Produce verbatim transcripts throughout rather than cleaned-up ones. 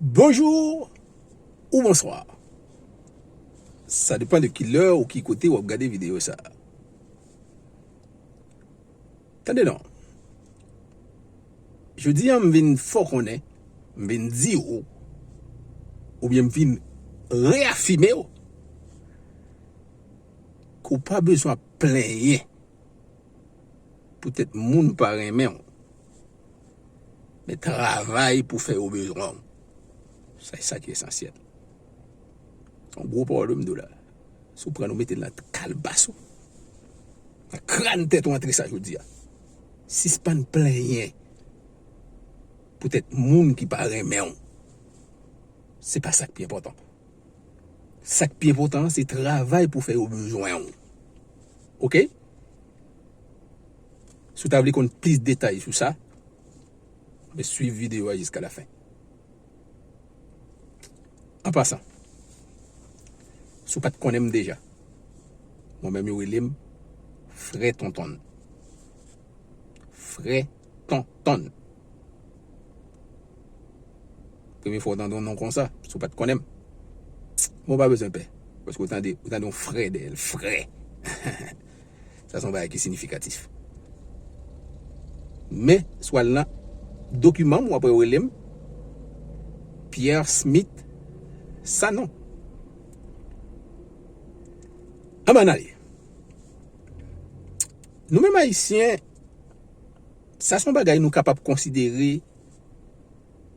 Bonjou ou bonswa. Sa depann de ki lè ou ki kote w ap gade videyo sa a. Tande non. Jodi a m vin fè w konnen, m vin di w, oubyen m vin reyafime w, ke w pa bezwen ap plenyen poutèt moun pa renmen w, men travay pou fè yo bezwen w. Sa, se sa ki esansyèl. Se yon gwo pawòl wi m di w la. Si w pran l ou mete l nan kalbas ou, nan kràn tèt ou antre sa jodi a. Sispann plenyen poutèt moun ki pa renmen w. Se pa sa k pi enpòtan. Sa k pi enpòtan an, se travay pou fè yo bezwen w. Oke? Si w ta vle konn plis detay sou sa, men swiv videyo a jiska lafen. An pasan, si w pa t konnen m deja, mwen menm yo rele m Frè Tontonn. Frè Tontonn. Premye fwa w tande yon non konsa, si w pa t konnen m. Men w pa bezwen pè, paske w tande, w tande yon frè dèyè l, frè. Sa se yon bagay ki siyifikatif. Men, si w al nan dokiman m, w ap wè yo rele m Pierre Smith Sanon. Ann ale. Nou menm Ayisyen, sa se yon bagay nou kapab konsidere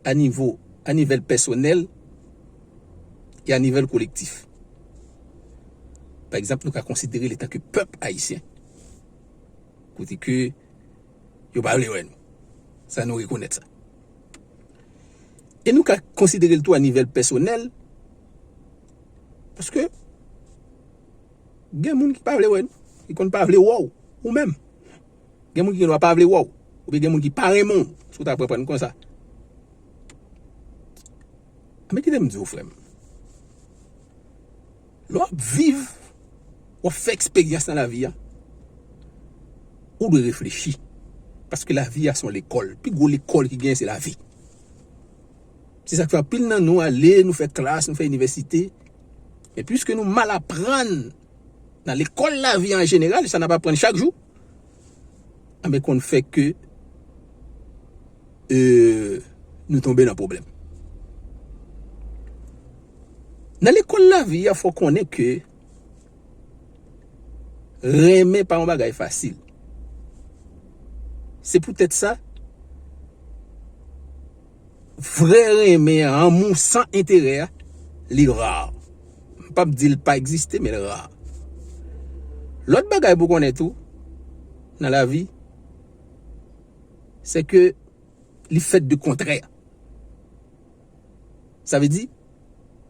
a nivo, a nivel pèsonèl e a nivel kolektif. Pa egzanp, nou ka konsidere l etanke pèp ayisyen, kote ke yo pa vle wè nou. Sa, nou rekonèt sa. E nou ka konsidere l tou a nivel pèsonèl, paske gen moun ki pa vle wè nou, ki konn pa vle wè w, ou menm. Gen moun ki gen dwa pa vle wè w, oubyen gen moun ki pa renmen w, si w ta pran pran konsa. Men kite m di w, frè m, lè w ap viv, w ap fè eksperyans nan lavi a, ou dwe reflechi. Paske lavi a se yon lekòl. Pi gwo lekòl ki genyen, se lavi. Se sa k fè anpil nan nou ale, nou fè klas, nou fè inivèsite. Men piske nou mal aprann nan lekòl lavi an jeneral, sa n ap aprann chak jou, anben konn fè ke, e, nou tonbe nan pwoblèm. Nan lekòl lavi a, fò w konnen ke renmen pa yon bagay fasil. Se poutèt sa, vrè renmen an, lanmou san enterè a, li ra. M p ap di l pa egziste, men l ra. Lòt bagay pou w konnen tou, nan lavi, se ke li fèt de kontrè. Sa vle di,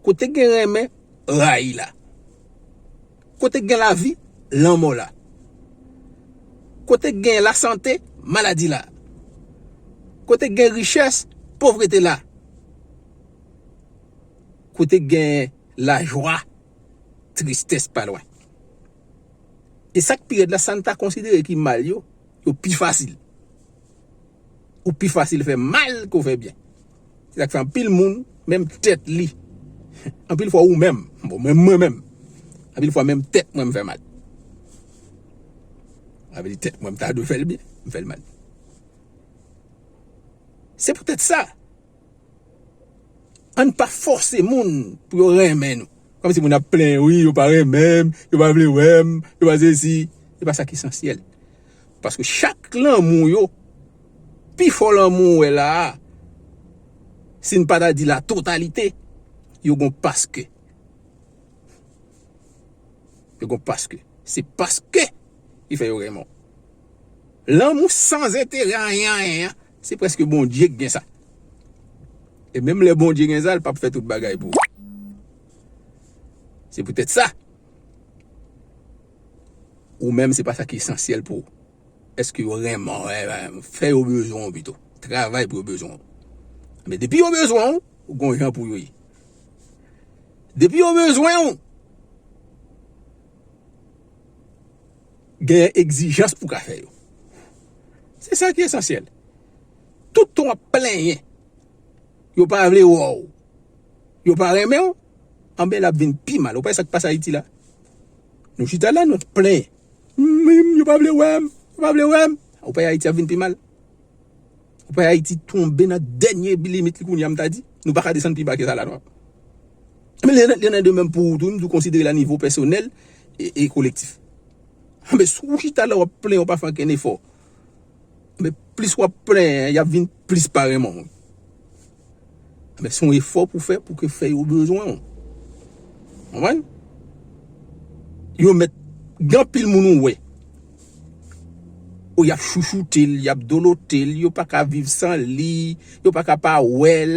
kote gen renmen, rayi la. Kote gen lavi, lanmò la. Kote gen lasante, maladi la. Kote gen richès, povrete la. Kote gen lajwa, tristès pa lwen. E sa k pi rèd la, sa n ta konsidere ki mal yo, yo pi fasil. Ou pi fasil fè mal ke w fè byen. Se sa k fè anpil moun, menm tèt li. Anpil fwa ou menm, bon, menm mwen menm. Anpil fwa menm tèt mwen m fè mal. Sa vle di tèt mwen m ta dwe fè l byen, m fè l mal. Se poutèt sa, ann pa fòse moun pou yo renmen nou. Kòmsi moun ap plenyen, wi, yo pa renmen m, yo pa vle wè m, yo pa sesi. Se pa sa k esansyèl. Paske chak lanmou yo, pi fò lanmou ou wè la a, si n pa ta di la totalite, yo gon paske. Yo gon paske. Se paske ki fè yo renmen w. Lanmou san enterè, anyen, anyen an, se prèske Bondye ki gen sa. E menm lè Bondye gen sa, l p ap fè tout bagay pou ou. Se poutèt sa, ou menm, se pa sa ki esansyèl pou ou. Èske yo renmen w? Fè yo bezwen w pito. Travay pou yo bezwen w. Men depi yo bezwen w, ou gon jan pou yo ye. Depi yo bezwen w, gen egzijans pou ka fè yo. Se sa ki esansyèl. Tout tan w ap plenyen, yo pa vle wè w, Yo pa renmen w, anben l ap vin pi mal. Ou pa wè sa k pase Ayiti la? Nou chita la, nou ap plenyen. "M, m, yo pa vle wè m, yo pa vle wè m." Ou pa wè Ayiti ap vin pi mal? Ou pa wè Ayiti tonbe nan dènye limit li kounye a, m ta di? Nou pa ka desann pi ba ke sa la, non. Men li nan, li nan de menm pou ou tou, m tou konsidere l a nivo pèsonèl e, e kolektif. Anben, si w chita la, w ap plenyen, w pa fè ankenn efò. Men plis w ap plenyen, y ap vin plis pa renmen w. Men se yon efò pou fè, pou ke fè yo bezwen w. Konprann? Yo mèt, gen anpil moun ou wè. Ou y ap chouchoute l, y ap dolote l, yo pa ka viv san li, yo pa ka pa wè l.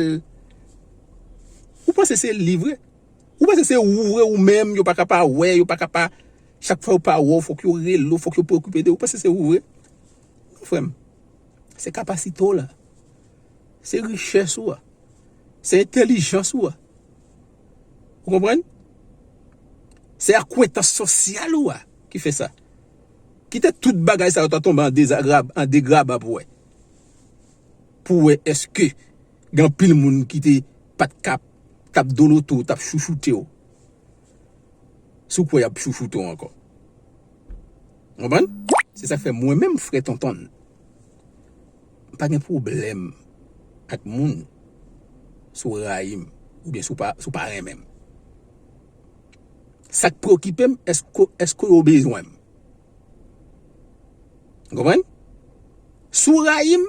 Ou panse se li vre? Ou panse se ou vre ou menm, yo pa ka pa wè, yo pa ka pa, chak fwa yo pa wè w, fòk yo rele w, fòk yo preokipe de ou. Ou panse se ou vre? Non, frè m. Se kapasite w la. Se richès ou a. Se entèlijans ou a. Ou konprann? Se akwentans sosyal ou a ki fè sa. Kite tout bagay sa yo ta tonbe an dezagrab, an degraba pou wè. Pou wè èske gen anpil moun ki te pa t kap, t ap dolote w, t ap chouchoute w. Si w kwè y ap chouchoute w ankò. Konprann? Se sa k fè mwen menm, frè Tonton, m pa gen pwoblèm ak moun si w rayi m oubyen si w pa, si w pa renmen m. Sa k preokipe m, èske, èske yo bezwen m? Konprann? Si w rayi m,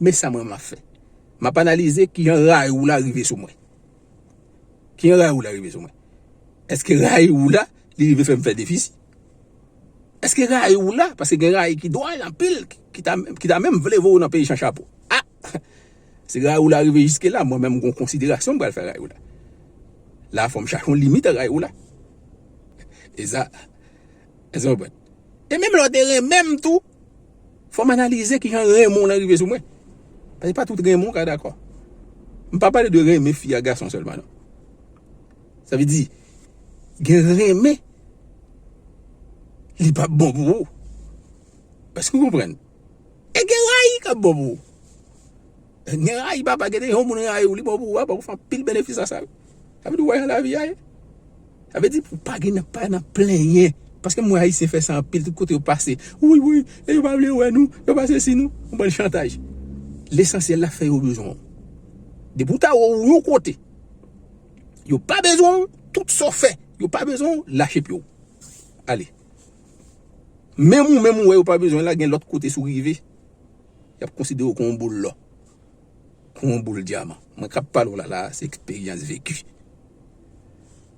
men sa mwen m ap fè. M ap analize kijan rayi w la rive sou mwen. Kijan rayi w la rive sou mwen? Èske rayi w la, li rive fè m fè defisi? Èske rayi w la, paske gen rayi ki dwòl anpil, ki ta, ki ta menm vle voye w nan peyi chan chapo. Ah! Si rayi w la rive jiske la, mwen menm, m gon konsiderasyon m pral fè rayi w la. La, fò m chache yon limit a rayi w la. E sa, èske w konprann? E menm lè w te renmen m tou, fò m analize kijan renmen w lan rive sou mwen. Paske pa tout renmen w ka dakò. M pa pale de renmen fi a gason sèlman, non. Sa vle di, gen renmen, li p ap bon pou ou. Èske w konprann? E gen rayi k ap bon pou ou. Gen rayi, papa, gen yon moun rayi w, li bon pou ou, papa, ou fè anpil benefis a sa. Sa vle di, w wè jan lavi a ye. Sa vle di, pou pa gen nan, pa nan plenyen. Paske m wè Ayisyen fè sa anpil, tout kote yo pase. Wi, wi, e yo pa vle wè nou, yo pa sesi nou. Yon bann chantaj. Lesansyèl la, fè yo bezwen w. Depi w ta wè w yon kote, yo pa bezwen w, tout sa w fè, yo pa bezwen w, lache pye w. Ale. Menm ou, menm ou wè yo pa bezwen w la, gen lòt kote si w rive, y ap konsidere w kon yon boul lò, kon yon boul dyaman. Mwen k ap pale w la, la, se eksperyans veki.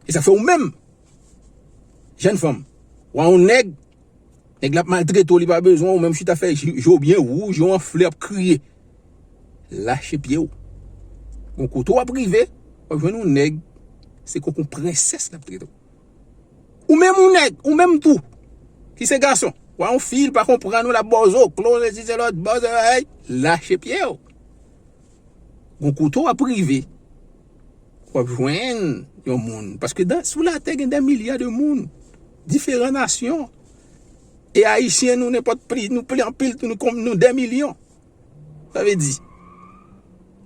E sa fè ou menm, jèn fanm, w a yon nèg, nèg la ap maltrete w, li pa bezwen w, ou menm chita fè je w byen wouj, je w anfle, ap kriye. Lache pye w. Gon kote w ap rive, w ap jwenn yon nèg, se kon yon prensès l ap trete w. Ou menm yon nèg, ou menm tou, ki se gason, w a yon fi, l pa konprann ou, l ap ba w zoklo, sesi, selòt, ba w zòrèy, lache pye w. Gon kote w ap rive, w ap jwenn yon moun. Paske dan, sou latè, gen dè milya de moun, diferan nasyon. E Ayisyen, nou nenpòt pli, nou pli anpil, nou, nou dè milyon. Sa vle di,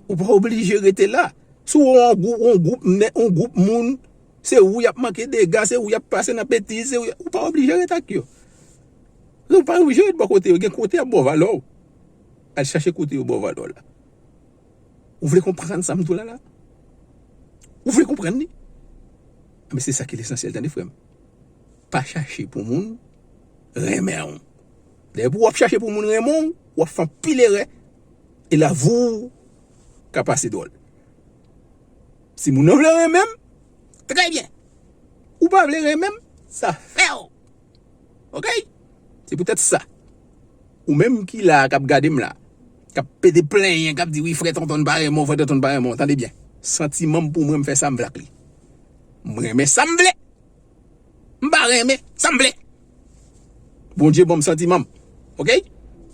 ou pa oblije rete la. Si w wè yon gwoup, yon gwoup, yon gwoup moun, se ou y ap manke dega, se ou y ap pase nan betiz, se ou y ap, ou pa oblije rete ak yo. Ou pa oblije rete bò kote yo, gen kote y ap ba w valè w. Al chache kote yo ba w valè w la. Ou vle konprann sa m di w la la? Ou vle konprann li? Men se sa ki lesansyèl, tande, frè m. Pa chache pou moun renmen w. Depi w ap chache pou moun renmen w, w ap fè anpil erè, e lavi w ka pase dwòl. Si moun nan vle renmen m, trè byen. Ou pa vle renmen m, sa fè w. Oke? Se poutèt sa, ou menm ki la a, k ap gade m la, k ap pete plenyen, k ap di, "Wi, frè Tonton pa renmen w, frè Tonton pa renmen w." Tande byen. Santiman m pou mwen, m fè sa m vle ak li. M renmen sa m vle. M pa renmen sa m vle. Bondye ban m santiman m. Oke?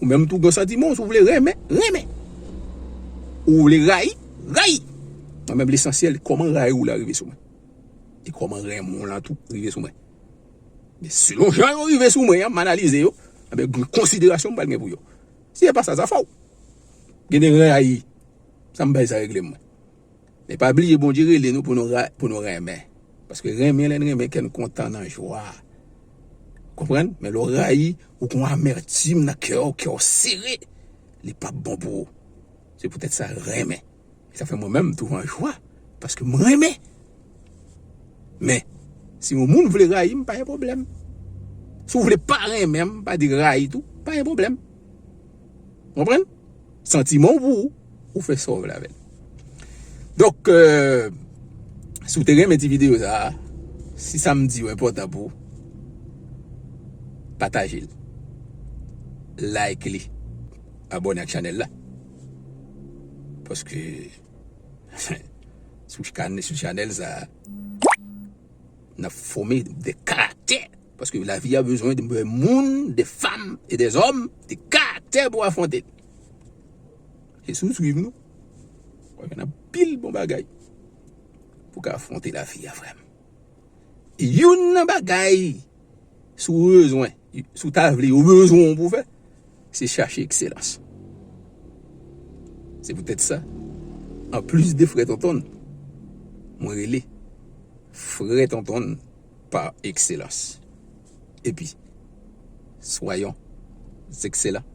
Ou menm tou gen santiman w, si w vle renmen, renmen. Ou vle rayi, rayi. Mwen menm, lesansyèl, kòman rayi w la rive sou mwen. E kòman renmen w lan tou rive sou mwen. Men selon jan yo rive sou mwen an, m analize yo, anben, gen konsiderasyon m pral gen pou yo. Si se pa sa, sa fò w. Gen de rayi, sa m bay sa regle mwen. Men pa bliye Bondye rele nou pou nou, ra- pou nou renmen. Paske renmen, lè n renmen, kè n kontan nan jwa. Konprann? Men lè w rayi, ou gen yon amètim nan kè w, kè w sere, li p ap bon pou ou. Se poutèt sa, renmen. E sa fè mwen menm, m toujou an jwa, paske m renmen. Men, si yon moun vle rayi m, pa gen pwoblèm. Si w vle pa renmen m, pa di rayi tou, pa gen pwoblèm. Konprann? Santiman w pou ou, ou fè sa w vle avè l. Donk, euh, si w te renmen ti videyo sa a, si sa m di yo enpòtan pou ou, pataje l. Like li. Abòne ak chanèl la. Paske sou chanèl, sou chanèl sa, n ap fòme de karaktè. Paske lavi a bezwen de moun, de fanm e de zòm, de karaktè pou afwonte l. E si w swiv nou, w ap jwenn anpil bon bagay pou w ka afwonte lavi a, frè m. E youn nan bagay, si w bezwen, si w ta vle, yo bezwen w pou w fè, se chache ekselans. Se poutèt sa, anplis de frè Tonton, mwen rele frè Tonton pa ekselans. Epi, soyons excellents.